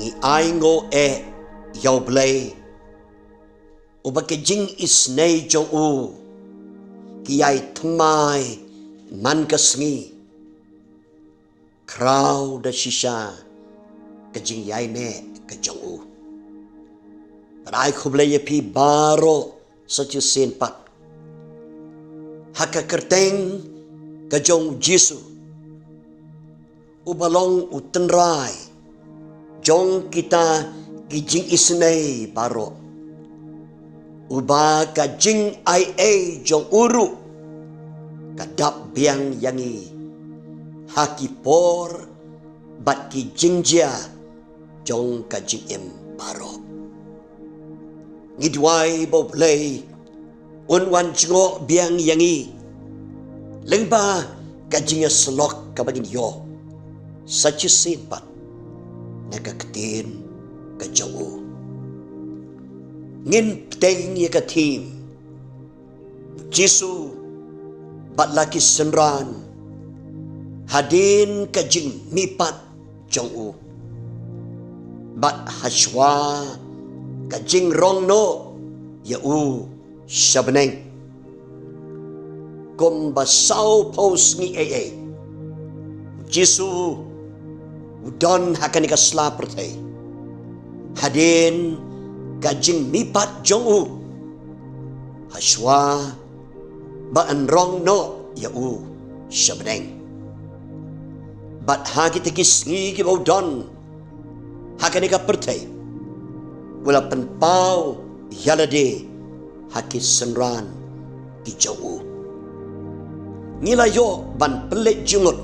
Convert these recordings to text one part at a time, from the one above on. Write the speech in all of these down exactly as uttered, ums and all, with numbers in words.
Ngi ainguh eh ïa U Blei, uba ki jingisynei jong u ki ïai thymmai man ka sngi, khraw da shisha ka jingïaineh ka jong u. Bad ai khublei ïa phi baroh sa shisien pat ha ka kyrteng ka jong U Jisu, uba long U Tynrai jong kita ki jingisynei baroh, uba ka jingaiei jong u ruh ka dap biang ïa ngi ha ki por bad ki jingjia jong ka jingim baroh. Ngi duwai ba U Blei un wan jngoh biang ïa ngi lyngba ka jingïasyllok kaba ngin ïoh sa shisien pat na ka ktien ka jong u. Ngin bteng ïa ka theme: U Jisu bad la ki synran hadien ka jingmihpat jong u, bad hashwa ka jingrong noh ïa u sha bneng. Kumba sawphew sngi eiei U Jisu u don ha kane ka sla pyrthei hadien ka jingmihpat jong u, hashwa ba yn rong noh ïa u sha bneng. Bad ha kita ki sngi kiba u don ha kane ka pyrthei, u la pynpaw ïa lade ha ki synran ki jong u. Ngi la ïoh ban pynleit jingmut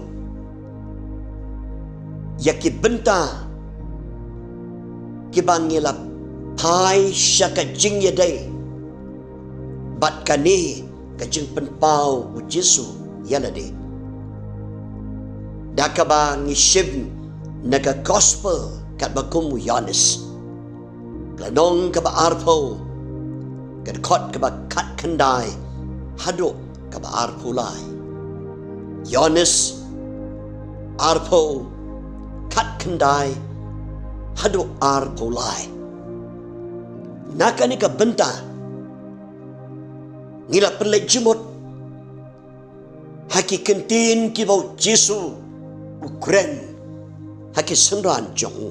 ïa ki bynta kiba ngi la phai sha ka jingïadei bad kane ka jingpynpaw U Jisu ïa lade, da kaba ngi shim na ka Gospel katba kum u Ïoannis, ka lynnong kaba arphew, ka dkhot kaba khatkhyndai haduh kaba arphew lai. Ïoannis arphew, khatkhyndai haduh arphew lai. Na kane ka bynta ngi la pynleit jingmut ha ki kyntien kiba U Jisu u kren ha ki synran jong u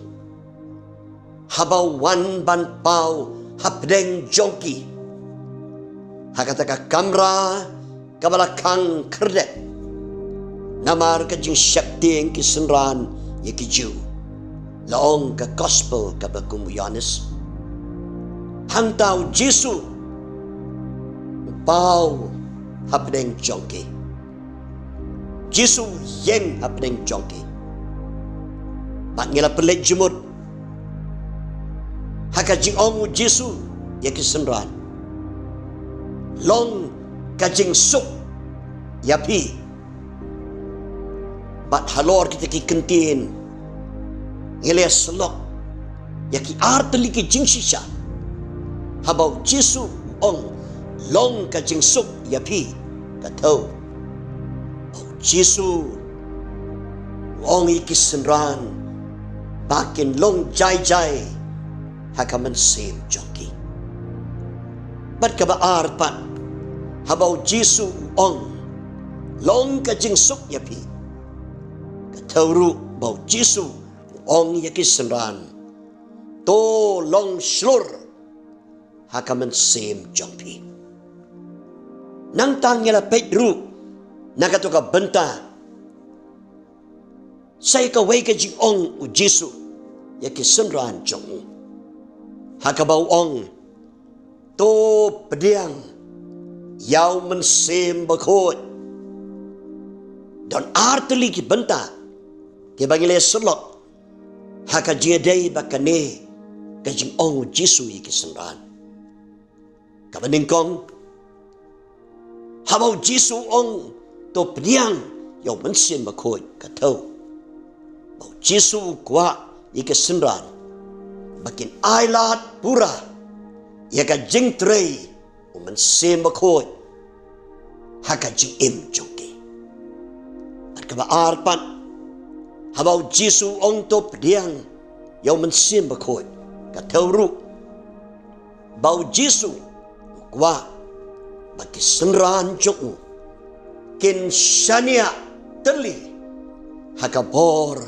haba u wan ban paw hapdeng jong ki ha kata ka kamra kaba la khang khyrdep namar ka jingsheptieng ki synran ïa ki Jiw, la ong ka Gospel kaba kum u Ïoannis. Hangta U Jisu u paw hapdeng jong ki. Jisu u ïeng hapdeng jong ki. Bad ngi la pynleit jingmut ha ka jingong U Jisu ïa ki synran: Long ka jingsuk ïa phi. Bad halor kita ki kyntien ngi la ïasyllok ïa ki artylli ki jingshisha. Haba U Jisu u ong, "Long ka jingsuk ïa phi," ka thew. U Jisu u ong ïa ki synran ba kin long jai jai ha ka mynsiem jong ki. Bad kaba ar pat, haba U Jisu u ong, "Long ka jingsuk ïa phi," ka thew ruh ba U Jisu u ong ïa ki synran, "To long shlur ha ka mynsiem jong phi." Nangta ngi la peit ruh na kato ka bynta sa ïa kawei ka jingong U Jisu ïa ki synran jong u, ha kaba u ong, "To pdiang ïa U Mynsiem Bakhuid." Don artylli ki bynta kiba ngi la ïasyllok ha ka jingïadei bad kane ka jingong U Jisu ïa ki synran. Kaba nyngkong, haba U Jisu u ong, "To pdiang ïa U Mynsiem Bakhuid," ka thew ba U Jisu u kwah ïa ki synran ba kin ailad pura ïa ka jingtrei U Mynsiem Bakhuid ha ka jingim jong ki. Bad kaba ar pat, haba U Jisu u ong, "To pdiang ïa u Mynsiem Bakhuid. Ka thew ruh ba u Jisu u kwah ba ki synran jong u kin shaniah tylli ha ka bor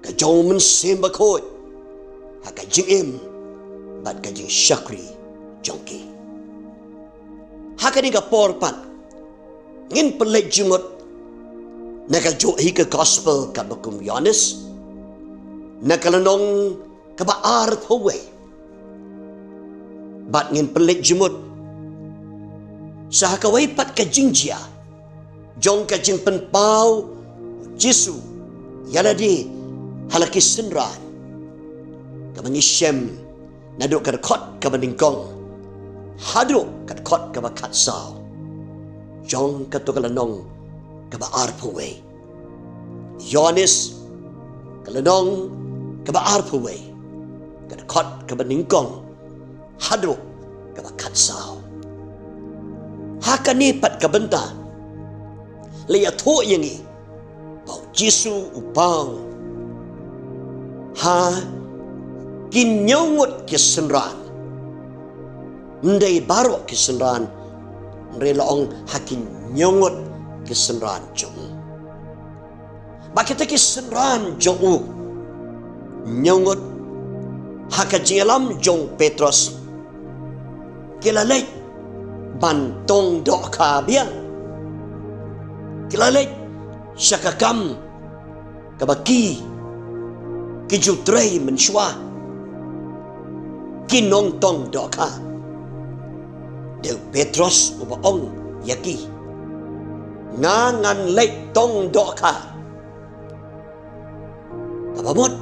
ka jong u Mynsiem Bakhuid ha ka jingim bad ka jingshakri jong ki. Ha kane ka por pat ngin pynleit jingmut na ka juh hi ka gospel katba kum u Ïoannis, na ka lynnong kaba arphew wei. Bad ngin pynleit jingmut sa ha kawei pat ka jingjia jong ka jingpynpaw u Jisu ïa lade ha la ki synran, kaba ngi shem naduh ka dkhot kaba nyngkong haduh ka dkhot kaba khatsaw jong kato ka lynnong kaba arphew wei. Ïoannis ka lynnong kaba arphew wei, ka dkhot kaba nyngkong haduh kaba khatsaw. Ha kane pat ka bynta la ïathuh ïa ngi ba u Jisu u paw ha ki hynñiew ngut ki synran. Ym dei baroh ki synran, hynrei la ong ha ki hynñiew ngut ki synran jong u. Ba kita ki synran jong u, hynñiew ngut, ha ka jingïalam jong u Petros, ki la leit ban tong dohkha biang. Ki la leit sha ka kam kaba ki, ki ju trei mynshuwa, ki nongtong dohkha. Dei u Petros uba ong ïa ki, nga ngan leit tong dohkha. Kaba mut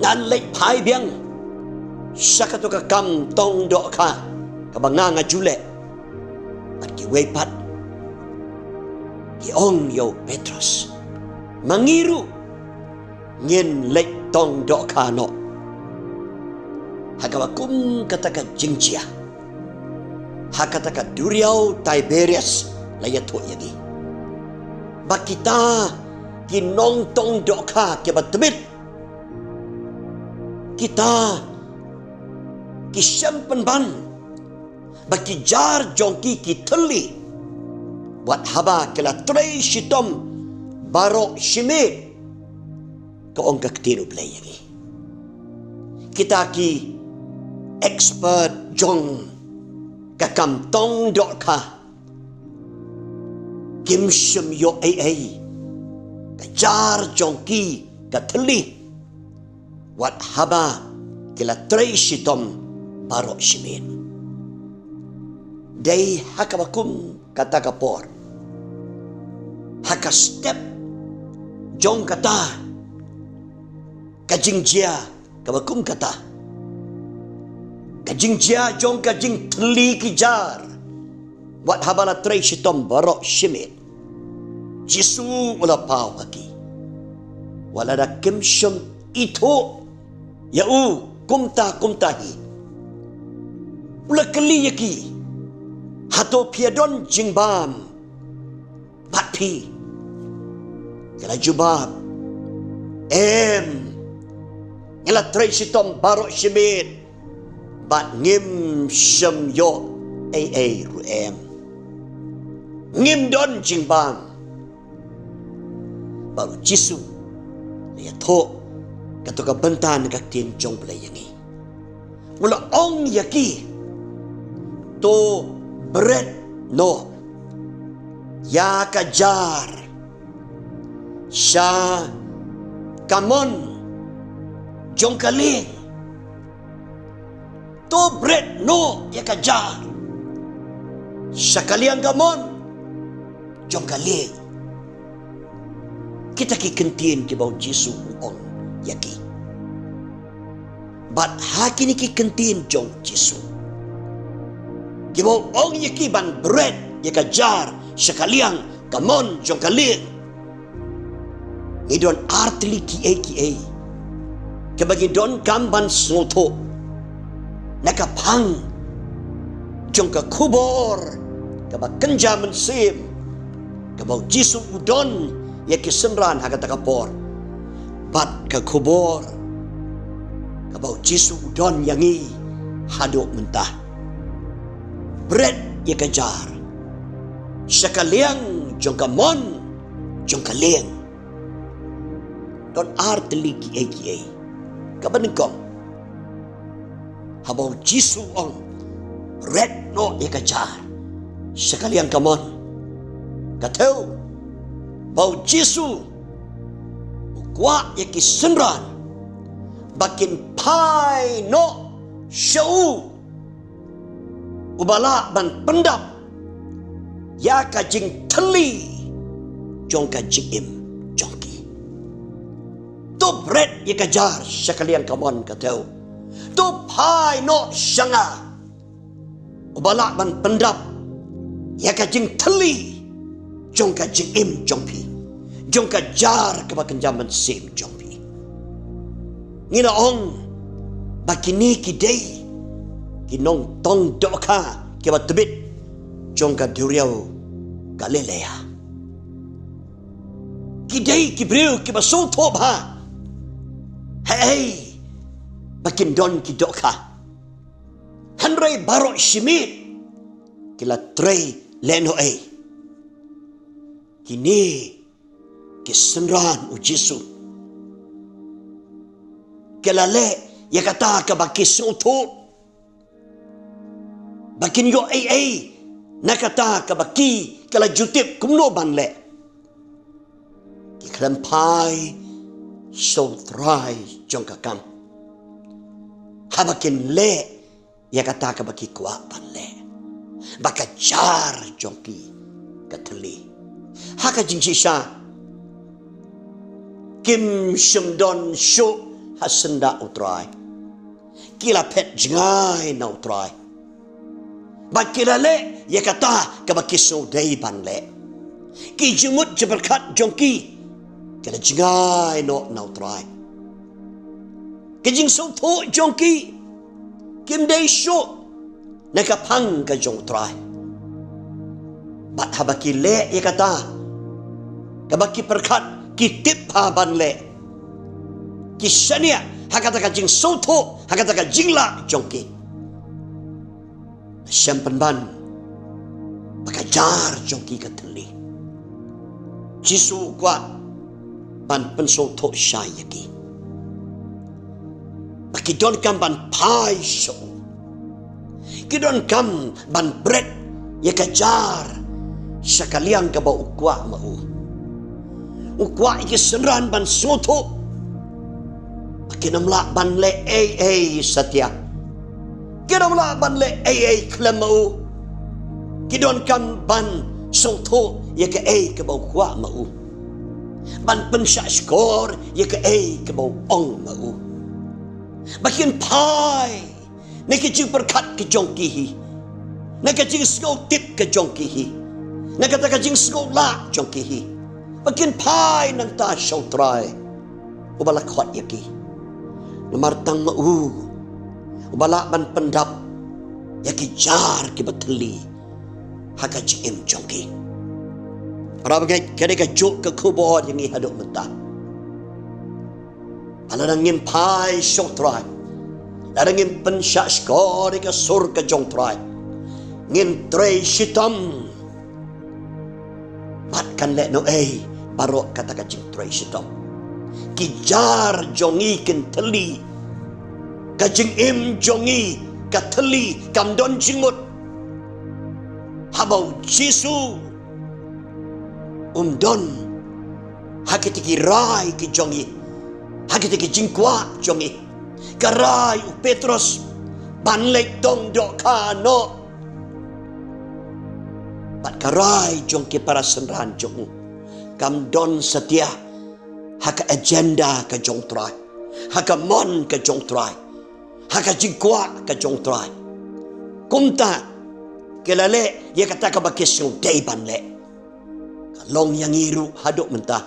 ngan leit phai biang sha kato ka kam tong dohkha kaba nga nga ju leh. Bad kiwei pat ki ong ïa u Petros, ma ngi ruh ngin leit tong dohkha noh. Ha kaba kum kata ka jingjia, ha kata ka duriaw Tiberias la ïathuh ïa ngi ba kita ki nongtong dohkha kiba tbit, kita ki shem pynban ba ki jar jong ki ki thylli wat haba ki la trei shitom baroh shi miet. Ka ong ka ktien U Blei ïa ngi, kita ki expert jong ka kam tong dohkha kim shym ïoh ei ei, ka jar jong ki ka thylli wat haba ki la trei shitom baroh shi miet. Dei ha kaba kum kata ka por, ha ka step jong kata ka jingjia kaba kum kata, ka jingjia jong ka jingthylli ki jar wat haba la trei shitom baroh shi miet, Jisu u la paw ha ki. Wat lada kim shym ithuh ïa u kumta kumta hi, u la kylli ïa ki, hato phi ïa don jingbam bad phi? Ki la jubab, em, ngi la trei shitom baroh shi miet bad ngim shym ïoh ei ei ruh em, ngim don jingbam. Bad U Jisu u la ïathuh kato ka bynta na ka ktien jong U Blei ïa ngi. U la ong ïa ki, to bret noh ïa ka jar sha ka mon jong ka lieng. To bret noh ïa ka jar sha ka liang ka mon jong ka lieng. Kita ki kyntien kiba U Jisu u ong ïa ki. Bad ha kine ki kyntien jong U Jisu kiba u ong ïa ki ban bret ïa ka jar sha ka liang ka mon jong ka lieng, ngi don artylli kiei kiei kiba ngi donkam ban sngewthuh na ka phang jong ka khubor kaba kynja mynsiem kaba U Jisu u don ïa ki synran ha kata ka por, bad ka khubor Kaba u Jisu u don ïa ngi haduh mynta. Bret ïa ka jar sha ka liang jong ka mon jong ka liang. Don ar tylli kiei kiei. Kaba nyngkong, haba u Jisu u ong, bret noh ïa ka jar sha ka liang ka mon, ka thew ba u Jisu u kwah ïa ki synran ba kin phai noh sha u, uba lah ban pyndap ïa ka jingthylli jong ka jingim jong ki. To bret ïa ka jar sha ka liang ka mon, ka thew. To phai noh sha nga, uba lah ban pyndap ïa ka jingthylli jong ka jingim jong phi, jong ka jar kaba kynja mynsiem jong phi. Ngi la ong ba kine ki dei ki nongtong dohkha kiba tbit jong ka duriaw Galilea. Ki dei ki briew kiba sngewthuh bha ha ei ba kin don ki dohkha. Hynrei baroh shi miet ki la trei lehnohei. Kine ki synran u Jisu ki la leh ïa kata kaba ki sngewthuh ba kin ïoh ei ei na kata kaba ki, ki la ju tip kumno ban leh. Ki khlem phai sha u trai jong ka kam haba kin leh ïa kata kaba ki kwah ban leh, ba ka jar jong ki ka thylli. Ha ka jingshisha, kim shym don shuh ha syndah u Trai. Ki la phet jngai na u Trai bad ki la leh ïa kata kaba ki sngewdei ban leh. Ki jingmut jingpyrkhat jong ki ki la jngai noh na u Trai. Ki jingsngewthuh jong ki kim dei shuh na ka phang ka jong u Trai. Bad haba ki leh ïa kata kaba ki pyrkhat, ki tip bha ban leh, ki shaniah ha kata ka jingsngewthuh, ha kata ka jinglah jong ki. Shem pynban ba ka jar jong ki ka thylli. Jisu u kwah ban pynsngewthuh shai ïa ki ba ki donkam ban phai sha u. Ki donkam ban bret ïa ka jar sha ka liang kaba u kwah ma u. U kwah ïa ki synran ban sngewthuh ba kin ym lah ban leh ei ei satia. Kin ym lah ban leh ei ei khlem ma u. Ki donkam ban sngewthuh ïa kaei kaba u kwah ma u, ban pynshah shkor ïa kaei kaba u ong ma u. Ba kin phai na ka jingpyrkhat ka jong ki hi, na ka jingsngewtip ka jong ki hi, na kata ka jingsngewlah jong ki hi. Ba kin phai nangta sha u Trai uba la khot ïa ki. Namar tang ma u uba lah ban pyndap ïa ki jar kiba thylli ha ka jingim jong ki. Para bangeit, ka dei kajuh ka khubor ïa ngi haduh mynta. Lada ngim phai sha u Trai, lada ngim pynshah shkor ïa ka sur ka jong u Trai, ngin trei shitom. Bad kan lehnohei baroh kata ka jingtrei shitom. Ki jar jong ngi kin thylli. Ka jingim jong ngi ka thylli, kam don jingmut. Haba u Jisu um don ha kita ki rai ki jong ngi, ha kita ki jingkwah jong ngi, ka rai u Petros ban leit tong dohkha noh, bad ka rai jong ki para synran jong u kam don satia ha ka agenda ka jong u Trai, ha ka mon ka jong u Trai, ha ka jingkwah ka jong u Trai. Kumta ki la leh ïa kata kaba ki sngewdei ban leh. Ka long ïa ngi ruh haduh mynta,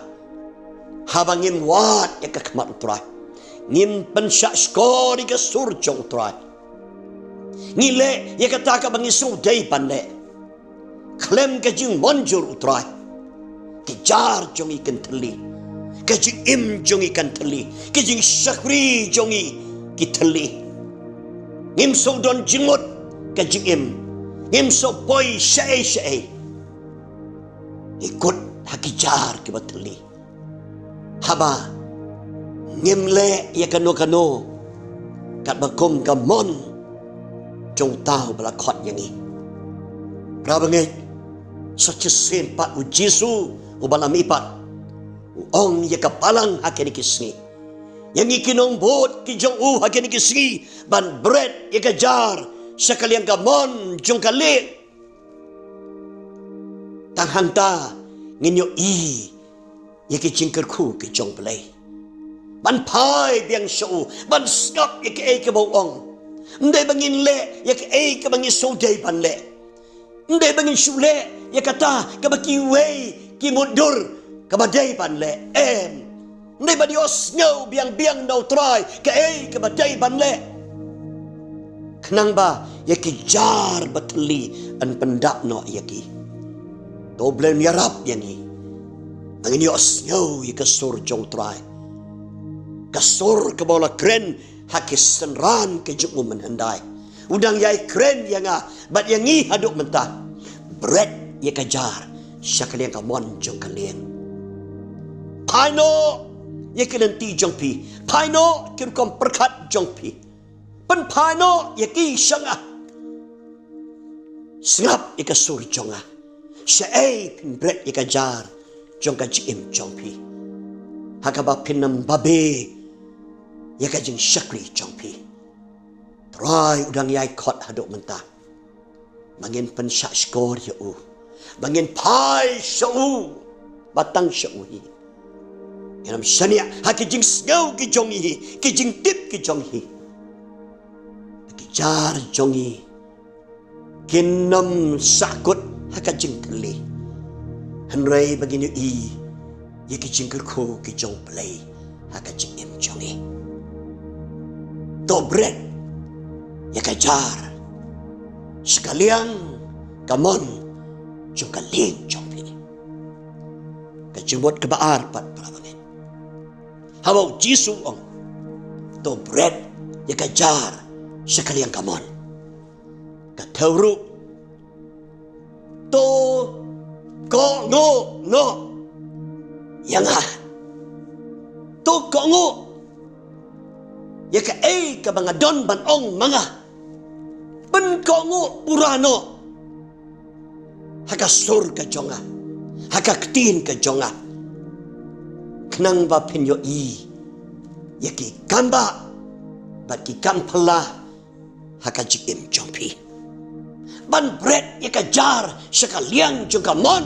haba ngim wad ïa ka khmat u Trai, ngim pynshah shkor ïa ka sur jong u Trai, ngi leh ïa kata kaba ngi sngewdei ban leh khlem ka jingmynjur u Trai, ki jar jong ngi kan thylli, ka jingim jong ngi kan thylli, ka jingshakri jong ngi ki thylli. Ngim sngewdon jingmut ka jingim. Ngim sngew poi shaei shaei. Ngi kut ha ki jar kiba thylli. Haba ngim leh ïa kano kano katba kum ka mon jong uta uba la khot ïa ngi. Parabangeit, sa shisien pat u Jisu uba la mihpat u ong ïa ka balang ha kine ki sngi, ïa ngi ki nongbud ki jong u ha kine ki sngi ban bret ïa ka jar sha ka liang ka mon jong ka lieng. Tang hangta ngin ïohi ïa ki jingkyrkhu ki jong U Blei. Ban phai biang sha u, ban sngap ïa kaei kaba u ong. Ym dei ba ngin leh ïa kaei kaba ngi sngewdei ban leh. Ym dei ba ngin shu leh ïa kata kaba kiwei ki mutdur kaba dei ban leh. Em. Ym dei ban ïohsngew biang biang na U Trai kaei kaba dei ban leh. Khnang ba ïa ki jar ba thylli yn pyndap noh ïa ki. To U Blei un ïarap ïa ngi ba ngin ïohsngew ïa ka sur jong U Trai. Ka sur kaba u la kren ha ki synran ki jong u mynhyndai. U dang ïai kren ïa nga bad ïa ngi haduh mynta. Bret ïa ka jar sha ka liang ka mon jong ka lieng. Phai noh ïa ki lynti jong phi. Phai noh ki rukom pyrkhat jong phi. Pynphai noh ïa ki sha nga. Sngap ïa ka sur jong nga. Shaei phin bret ïa ka jar jong ka jingim jong phi, ha kaba phin ym babe ïa ka jingshakri jong phi. Trai u dang ïai khot haduh mynta ba ngin pynshah shkor ïa u, ba ngin phai sha u, ba tang sha u hi. Ngin ym shaniah ha ki jingsngew ki jong ngi hi, ki jingtip ki jong ngi hi. Ki jar jong ngi kin ym sahkut ha ka jingthylli. Hynrei ba ngin ïohi ïa ki jingkyrkhu ki jong U Blei ha ka jingim jong ngi. To bret ïa ka jar sha ka liang ka mon jong ka lieng jong phi. Ka jingmut kaba ar pat, parabangeit. Haba u Jisu u ong, to bret ïa ka jar sha ka liang ka mon. Ka thew ruh, to kohnguh noh ïa nga. To kohnguh ïa kaei kaba nga don ban ong ma nga. Pynkohnguh pura noh ha ka sur ka jong nga, ha ka ktien ka jong nga. Khnang ba phin ïohi ïa ki kambah bad ki kam phylla ha ka jingim jong phi. Ban bret ïa ka jar sha ka liang jong ka mon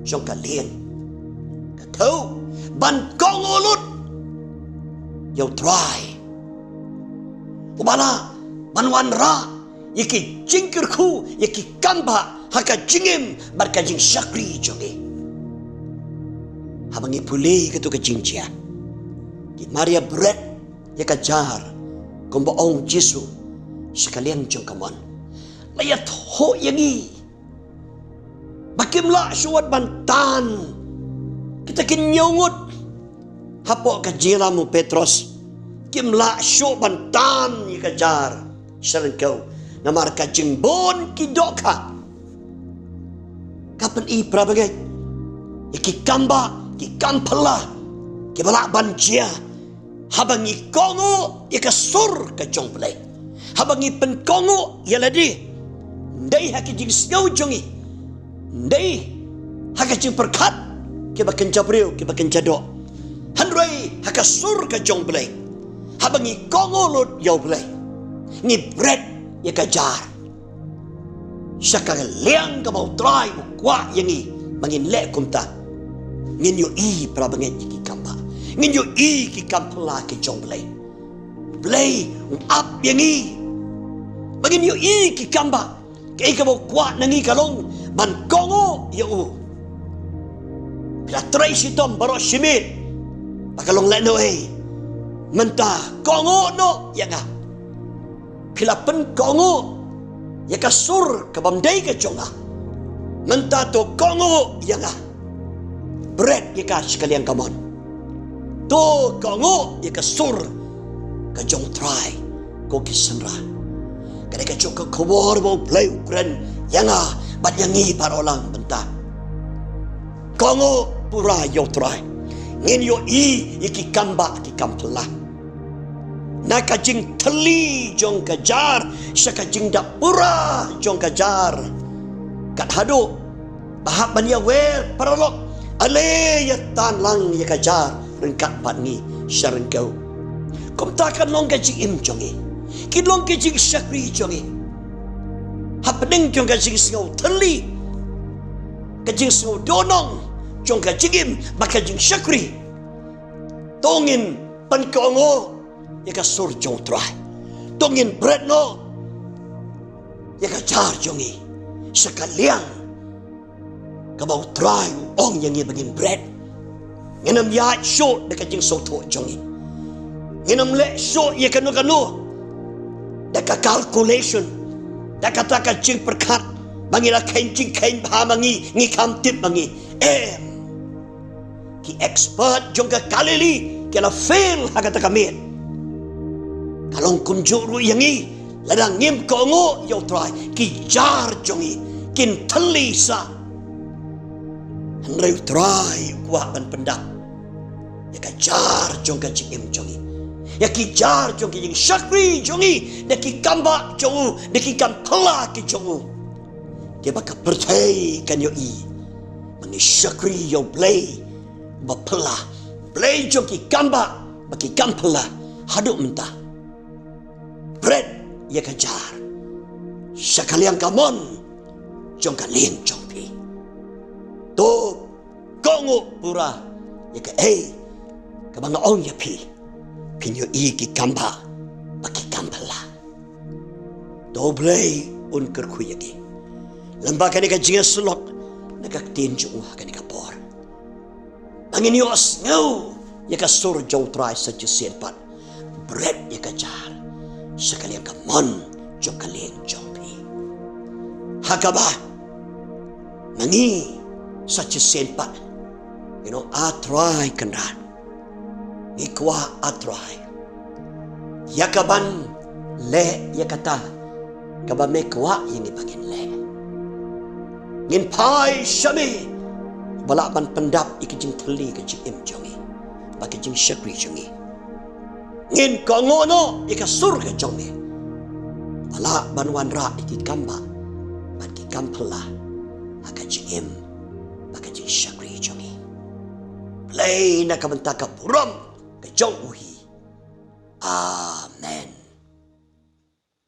jong ka lieng. Ka thew, ban kohnguh lut ïa U Trai, uba lah ban wanrah ïa ki jingkyrkhu, ïa ki kambah ha ka jingim bad ka jingshakri jong ngi. Haba ngi pule kato ka jingjia, ki Maria bret ïa ka jar kumba ong Jisu sha ka liang jong ka mon. La ïathuh ïa ngi ba kim lah shuh wat ban tan kita ki hynñiew ngut hapoh ka jingïalam u Petros. Kim lah shuh ban tan ïa ka jar sha ryngkew, namar ka jingbun ki dohkha. Ka pyni, parabangeit, ïa ki kambah, ki kam phylla kiba lah ban jia haba ngi kohnguh ïa ka sur ka jong U Blei, haba ngi pynkohnguh ïa lade. Ym dei ha ki jingsngew jong ngi, ym dei ha ki jingpyrkhat kiba kynja briew, kiba kynja doh, hynrei ha ka sur ka jong U Blei. Haba ngi kohnguh lut ïa U Blei, ngi bret ïa ka jar sha ka liang kaba U Trai u kwah ïa ngi ba ngin leh kumta. Ngin ïohi, parabangeit, ïa ki kambah, ngin ïohi ki kam phylla ki jong U Blei. U Blei u ap ïa ngi ba ngin ïohi ki kambah. Kaei kaba u kwah na ngi ka long ban kohnguh ïa u. Phi la trei shitom baroh shi miet ba ka long lehnohei. Mynta kohnguh noh ïa nga. Phi la pynkohnguh ïa ka sur kabym dei ka jong nga. Mynta to kohnguh ïa nga. Bret ïa ka sha ka liang ka mon. To kohnguh ïa ka sur ka jong Trai, ko ki synran. Ka dei ka jong ka khubor ba U Blei u kren ïa nga bad ïa ngi baroh lang mynta. Kohnguh pura ïa U Trai. Ngin ïohi ïa ki kambah ki kam phylla. Na ka jingthylli jong ka jar sha ka jingdap pura jong ka jar. Kat haduh ba hap ban ïawer paralok, ale ïa tan lang ïa ka jar ryngkat bad ngi sha ryngkew. Kumta kan long ka jingim jong ngi, kin long ka jingshakri jong ngi. Hapdeng jong ka jingsngew thylli, ka jingsngew dohnud jong ka jingim bad ka jingshakri, to ngin pynkohnguh ïa ka sur jong U Trai. To ngin bret noh ïa ka jar jong ngi sha ka liang kaba U Trai u ong ïa ngi ba ngin bret. Ngin ym ïaid shuh da ka jingsngewthuh jong ngi. Ngin ym leh shuh ïa kano kano da ka calculation, da kata ka jingpyrkhat ba ngi la kheiñ jingkheiñ bha ma ngi, ngi kham tip ma ngi. Em. Ki expert jong ka Galilee ki la fail ha kata ka miet. Ka long kumjuh ruh ïa ngi, lada ngim kohnguh ïa U Trai, ki jar jong ngi kin thylli sah. Hynrei U Trai u kwah ban pyndap ïa ka jar jong ka jingim jong ngi, ïa ki jar jong ki jingshakri jong ngi, da ki kambah jong u, da ki kam phylla ki jong u. Kiba ka pyrthei kan ïohi ba ngi shakri ïa U Blei ba phylla, Blei jong ki kambah bad ki kam phylla. Haduh mynta, bret ïa ka jar sha ka liang kamon jong ka lieng jong phi. To kohnguh pura ïa kaei kaba nga ong ïa phi. Phin ïohi ki kambah bad ki kam phylla. To U Blei un kyrkhu ïa ngi lyngba kane ka jingïasyllok na ka ktien jong u ha kane ka por, ba ngin ïohsngew ïa ka sur jong U Trai sa shisien pat. Bret ïa ka jar sha ka liang kamon jong ka lieng jong phi. Ha kaba ma ngi sa shisien pat, you know, A Trai Kynrad, ngi kwah A Trai ïa kaban leh ïa kata kaba me kwah ïa ngi ba ngin leh. Ngin phai sha me ba lah ban pyndap ïa ka jingthylli ka jingim jong ngi bad ka jingshakri jong ngi. Ngin kohnguh noh ïa ka sur ka jong me ba lah ban wanrah ïa ki kambah bad ki kam phylla ha ka jingim bad ka jingshakri jong ngi. Blei na ka bynta ka burom ka jong u hi. Amen.